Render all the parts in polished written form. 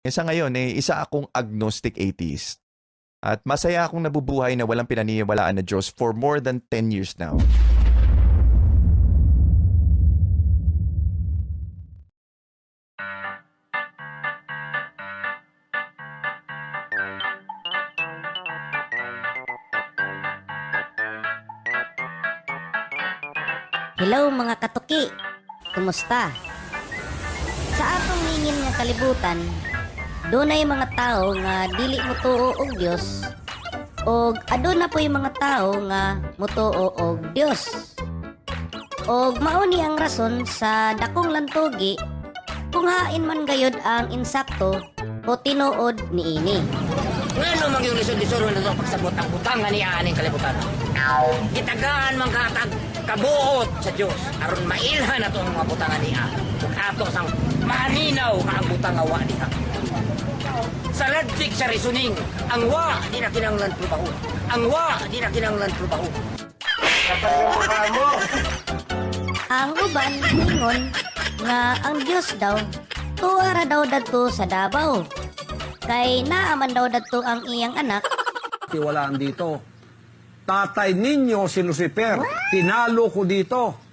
Eh sa ngayon, eh, isa akong agnostic atheist. At masaya akong nabubuhay na walang pinaniniwalaan na Diyos for more than 10 years now. Hello, mga katuki! Kumusta? Sa atong mingin nga kalibutan, dunay mga tao nga dili motuo og Dios og aduna po'y mga tao nga motuo og Dios. Og mao ni ang rason sa dakong lantugi kung hain man gayod ang insakto o tinuod niini. Ngano man yung lisod-lisod na ito pagsabot ang butang nga niya aning kalibutan? Gitagaan man katag kabuot sa Dios aron mailhan ato ang mga butang nga niya. Ug ato sang maninaw nga ang butang nga wa niya. Sa logic, sa reasoning, ang wa di na kinahanglan trubahon. Ang wa di na kinahanglan trubahon. Ang uban ningon nga ang Dios daw tuwa ra daw dadto sa Davao. Kay naa man daw dadto ang iyang anak. Tiwalaan dito. Tatay ninyo si Lucifer, tinalo ko dito.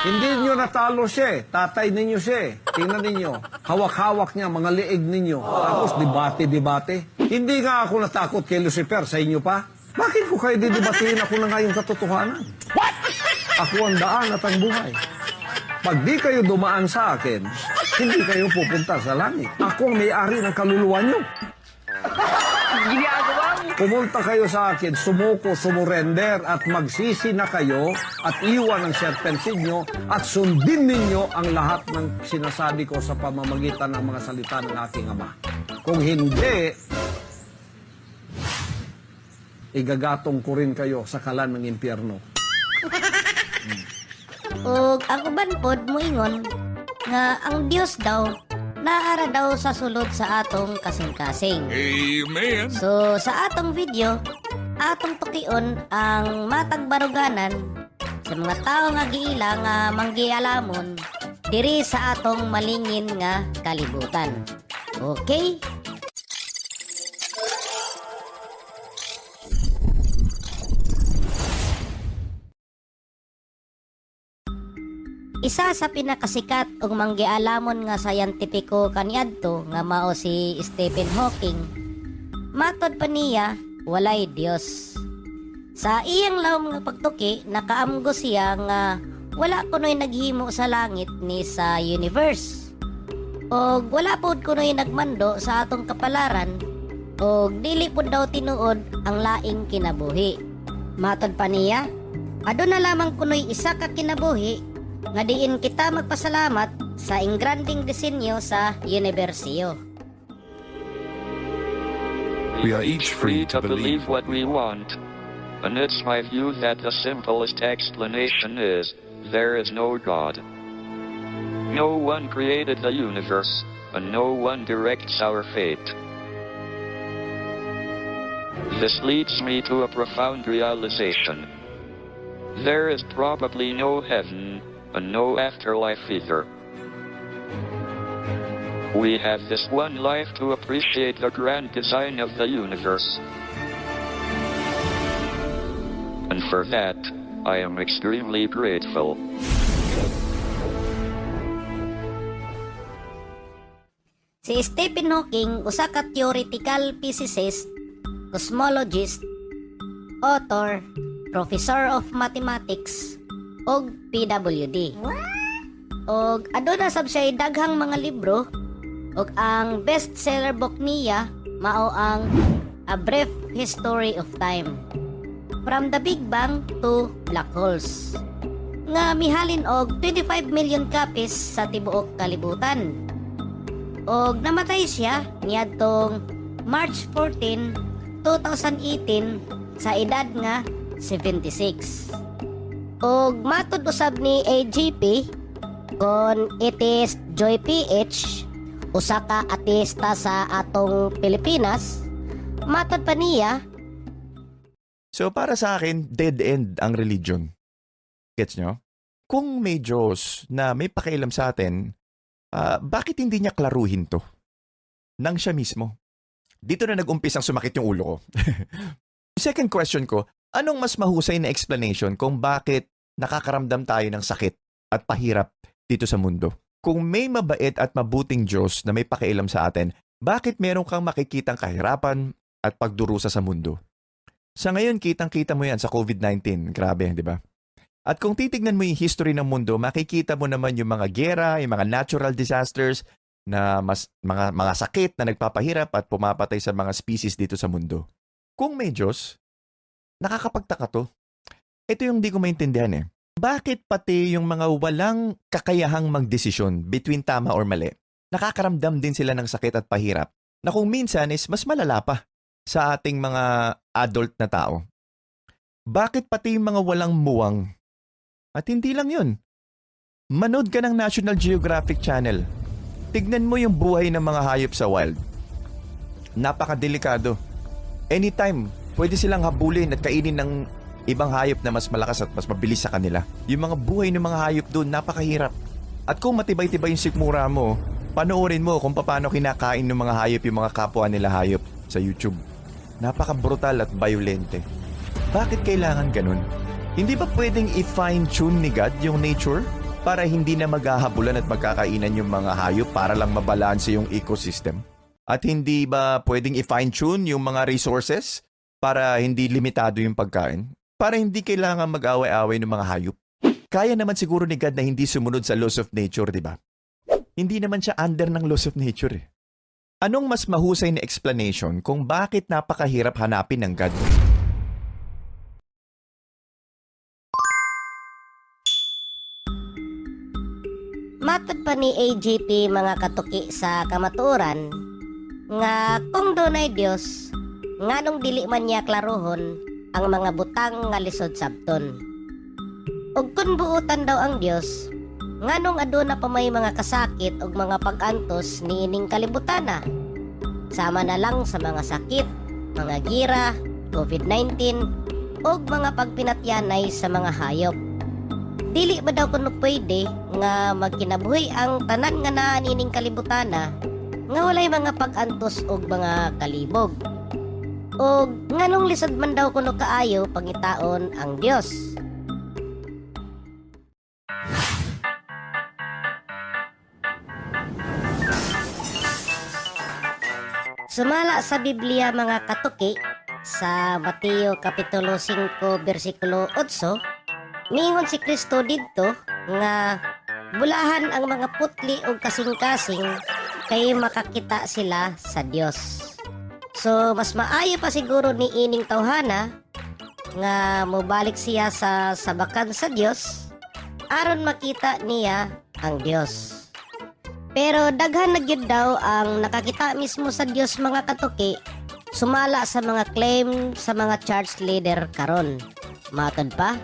Hindi nyo natalo siya eh. Tatay ninyo siya eh. Tingnan ninyo. Hawak-hawak niya, mga liig ninyo. Tapos debate-debate. Hindi nga ako natakot kay Lucifer, sa inyo pa. Bakit ko kayo didebatehin? Ako na nga yung katotohanan? Ako ang daan at ang buhay. Pag di kayo dumaan sa akin, hindi kayo pupunta sa langit. Ako ang may-ari ng kaluluwa nyo. Pumunta kayo sa akin, sumuko, sumurrender at magsisi na kayo at iwan ang serpent ninyo at sundin ninyo ang lahat ng sinasabi ko sa pamamagitan ng mga salita ng aking ama. Kung hindi, igagatong ko rin kayo sa kalan ng impyerno. Ug ang uban pod moingon nga ang Dios daw naara daw sa sulod sa atong kasing-kasing. Amen. So sa atong video, atong tukion ang matag baruganan sa mga tao nga giila nga manggialamon diri sa atong malingin nga kalibutan. Okay? Isa sa pinakasikat ug manggialamon nga scientifico kaniadto nga mao si Stephen Hawking. Matod pa niya, walay Dios. Sa iyang lawom nga pagtuki, nakaamgo siya nga wala kuno'y naghimo sa langit ni sa universe. Og wala pod kuno'y nagmando sa atong kapalaran og dili pod daw tinuod ang laing kinabuhi. Matod pa niya, aduna lamang kuno'y isa ka kinabuhi nga diin kita magpasalamat sa ingranding disenyo sa universiyo. We are each free to believe what we want. And it's my view that the simplest explanation is there is no God. No one created the universe, and no one directs our fate. This leads me to a profound realization. There is probably no heaven, and no afterlife either. We have this one life to appreciate the grand design of the universe. And for that, I am extremely grateful. Si Stephen Hawking, usa ka theoretical physicist, cosmologist, author, professor of mathematics, og PWD. Og aduna sab siya daghang mga libro og ang bestseller book niya mao ang A Brief History of Time: From the Big Bang to Black Holes nga mihalin og 25 million copies sa tibuok kalibutan. Og namatay siya niadtong March 14, 2018 sa edad nga 76. Og matud usab ni AGP kon atheist Joy PH, usa ka ateista sa atong Pilipinas, matod pa niya. So para sa akin, dead end ang religion. Gets nyo? Kung may Diyos na may pakialam sa atin, bakit hindi niya klaruhin to? Nang siya mismo. Dito na nag-umpisang sumakit yung ulo ko. Second question ko, anong mas mahusay na explanation kung bakit nakakaramdam tayo ng sakit at pahirap dito sa mundo? Kung may mabait at mabuting Diyos na may pakialam sa atin, bakit meron kang makikitang kahirapan at pagdurusa sa mundo? Sa ngayon, kitang-kita mo yan sa COVID-19. Grabe, di ba? At kung titignan mo yung history ng mundo, makikita mo naman yung mga gera, yung mga natural disasters, na mas mga sakit na nagpapahirap at pumapatay sa mga species dito sa mundo. Kung may Diyos, nakakapagtaka to. Ito yung di ko maintindihan eh. Bakit pati yung mga walang kakayahang magdesisyon between tama or mali, nakakaramdam din sila ng sakit at pahirap na kung minsan is mas malala pa sa ating mga adult na tao? Bakit pati yung mga walang muwang? At hindi lang yun. Manood ka ng National Geographic Channel. Tignan mo yung buhay ng mga hayop sa wild. Napakadelikado. Anytime, pwede silang habulin at kainin ng ibang hayop na mas malakas at mas mabilis sa kanila. Yung mga buhay ng mga hayop doon, napakahirap. At kung matibay-tibay yung sikmura mo, panoorin mo kung paano kinakain ng mga hayop yung mga kapwa nila hayop sa YouTube. Napaka-brutal at violente. Bakit kailangan ganun? Hindi ba pwedeng i-fine-tune ni God yung nature para hindi na maghahabulan at magkakainan yung mga hayop para lang mabalanse yung ecosystem? At hindi ba pwedeng i-fine-tune yung mga resources para hindi limitado yung pagkain? Para hindi kailangan mag-away-away ng mga hayop? Kaya naman siguro ni God na hindi sumunod sa laws of nature, di ba? Hindi naman siya under ng laws of nature eh. Anong mas mahusay na explanation kung bakit napakahirap hanapin ng God? Matod pa ni AGP, mga katuki, sa kamatuoran nga kung dunay Dios, nganong dili man niya klarohon ang mga butang nga lisod sabton? Ug kung buutan daw ang Dios, nganong aduna pa may mga kasakit ug mga pag-antos niining kalibutana? Sama na lang sa mga sakit, mga gira, COVID-19 ug mga pagpinatyanay sa mga hayop. Dili ba daw kuno pwede nga magkinabuhi ang tanan nga naa niining kalibutana nga walay mga pag-antos og mga kalibog? Og nganong lisod man daw kuno kaayo pangitaon ang Dios? Sumala sa Biblia, mga katuki, sa Mateo Kapitulo 5 versikulo 8, miingon si Kristo didto nga bulahan ang mga putli og kasing-kasing kay makakita sila sa Dios. So mas maayo pa siguro ni ining tawhana nga mobalik siya sa sabakan sa Dios aron makita niya ang Dios. Pero daghan na gyud daw ang nakakita mismo sa Dios, mga katuki, sumala sa mga claim sa mga church leader karon. Matod pa,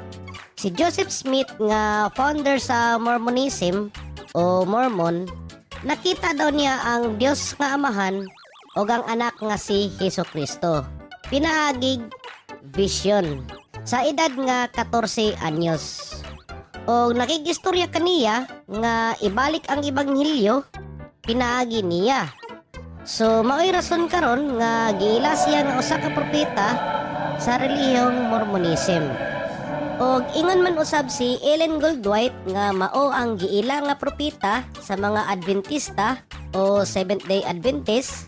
si Joseph Smith nga founder sa Mormonism o Mormon, nakita daw niya ang Dios nga Amahan o ang anak nga si Hesus Kristo. Pinaagig vision sa edad nga 14 anyos. O nakigistorya kaniya nga ibalik ang ebanghelyo pinaagi niya. So mao'y rason karon nga giila siya nga usa ka propeta sa relihiyong Mormonism. Og ingon man usab si Ellen Goldwhite nga mao ang giila nga propeta sa mga Adventista o Seventh-day Adventist.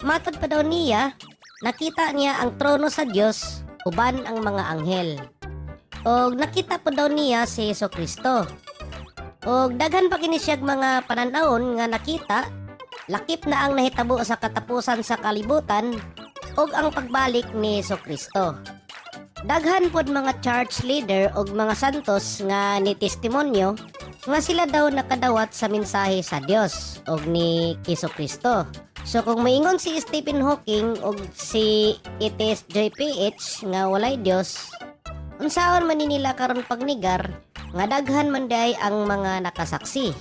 Matod pa daw niya, nakita niya ang trono sa Dios uban ang mga anghel. Og nakita po daw niya si Hesus Kristo. Og daghan pa kini siyag mga pananawon nga nakita, lakip na ang nahitabo sa katapusan sa kalibutan ug ang pagbalik ni Hesus Kristo. Daghan pod mga church leader ug mga santos nga ni testimonyo nga sila daw nakadawat sa mensahe sa Dios ug ni Hesus Kristo. So kung maingon si Stephen Hawking ug si Atheist JPH nga walay Dios, unsaon man ni nila karon pagnigar nga daghan man day ang mga nakasaksi?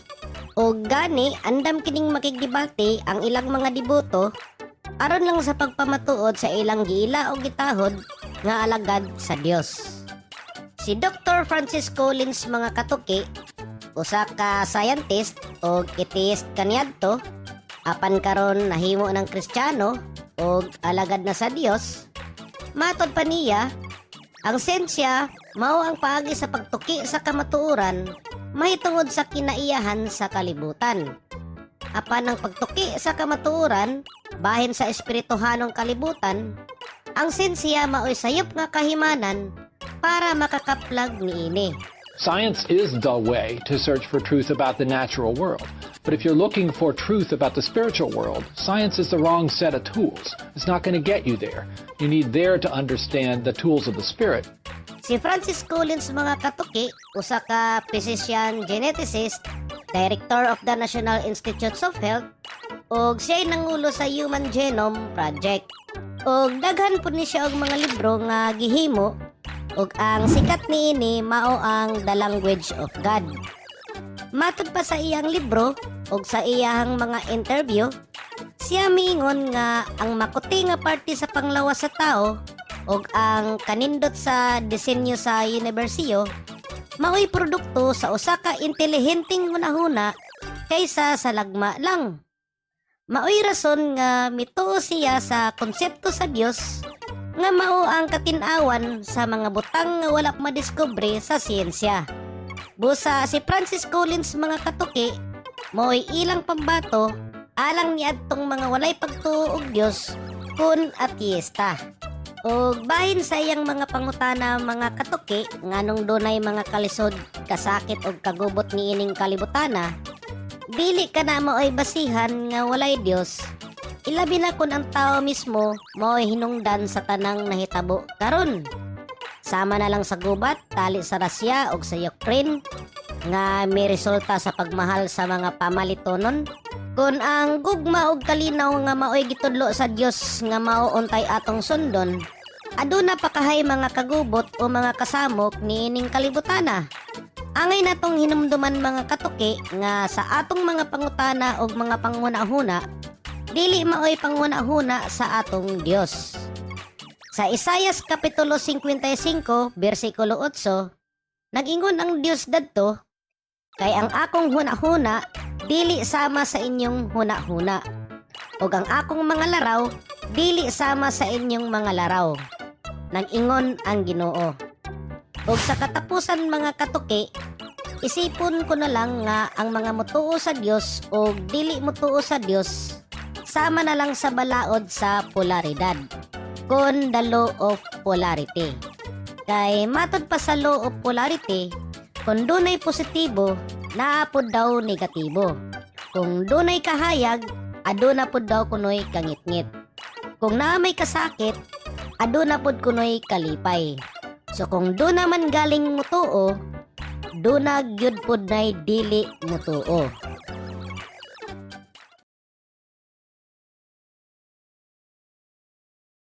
O gani andam kining makigdebate ang ilang mga deboto aron lang sa pagpamatuod sa ilang giila o gitahod nga alagad sa Dios. Si Dr. Francis Collins, mga katuki, usa ka scientist o atheist kaniadto, Apan karon nahimo ng Kristiyano og alagad na sa Dios. Matod pa niya, ang siyensya mao ang paagi sa pagtuki sa kamatuoran mahitungod sa kinaiyahan sa kalibutan. Apan ang pagtuki sa kamatuoran bahin sa espirituhanong kalibutan, ang siyensya mao'y sayop nga kahimanan para makakaplag niini. Science is the way to search for truth about the natural world. But if you're looking for truth about the spiritual world, science is the wrong set of tools. It's not going to get you there. You need there to understand the tools of the spirit. Si Francis Collins, mga katuki, usa ka physician geneticist, director of the National Institutes of Health, ug siya'y nangulo sa Human Genome Project. Ug daghan pud ni siya og mga libro nga gihimo, ug ang sikat niini mao ang The Language of God. Matod pa sa iyang libro ug sa iyang mga interview, siya miingon nga ang makuti nga parte sa panglawas sa tao ug ang kanindot sa disenyo sa universiyo mao'y produkto sa usa ka intelihenteng hunahuna kaysa sa lagma lang. Mao'y rason nga mituo siya sa konsepto sa Dios nga mao ang katin-awan sa mga butang nga wala madiskubre sa siyensya. Busa si Francis Collins, mga katuki, mao'y ilang pambato alang niadtong mga walay pagtuo og Dios kun ateista. Og bahin sa iyang mga pangutana, mga katuki, nganong dunay mga kalisod, kasakit og kagubot niining kalibutana, dili ka na mao'y basihan nga walay Dios. Ilabi na kun ang tao mismo mao'y hinungdan sa tanang nahitabo karon. Sama na lang sa gubat, tali sa Russia ug sa Ukraine nga may resulta sa pagmahal sa mga pamalitonon. Kung ang gugma og kalinaw nga mao'y gitudlo sa Dios nga mao untay atong sundon, aduna pa kahay mga kagubot o mga kasamok niining kalibutana? Angay natong hinumduman, mga katuki, nga sa atong mga pangutana og mga panghuna-huna, dili maoy panghuna-huna sa atong Dios. Sa Isayas Kapitulo 55, bersikulo 8, nag-ingon ang Dios dadto, "Kay ang akong huna-huna dili sama sa inyong huna-huna, ug ang akong mga laraw dili sama sa inyong mga laraw, nag-ingon ang Ginoo." Ug sa katapusan, mga katuki, isipon ko na lang nga ang mga mutuo sa Dios o dili mutuo sa Dios sama na lang sa balaod sa polaridad, kon the law of polarity. Kay matod pa sa law of polarity, kung dunay positibo, naa pod daw negatibo. Kung dunay kahayag, aduna pod daw kunoy kangitngit. Kung naa may kasakit, aduna pod kunoy kalipay. So kung duna man galing mutuo, duna gyud pod nay dili mutuo.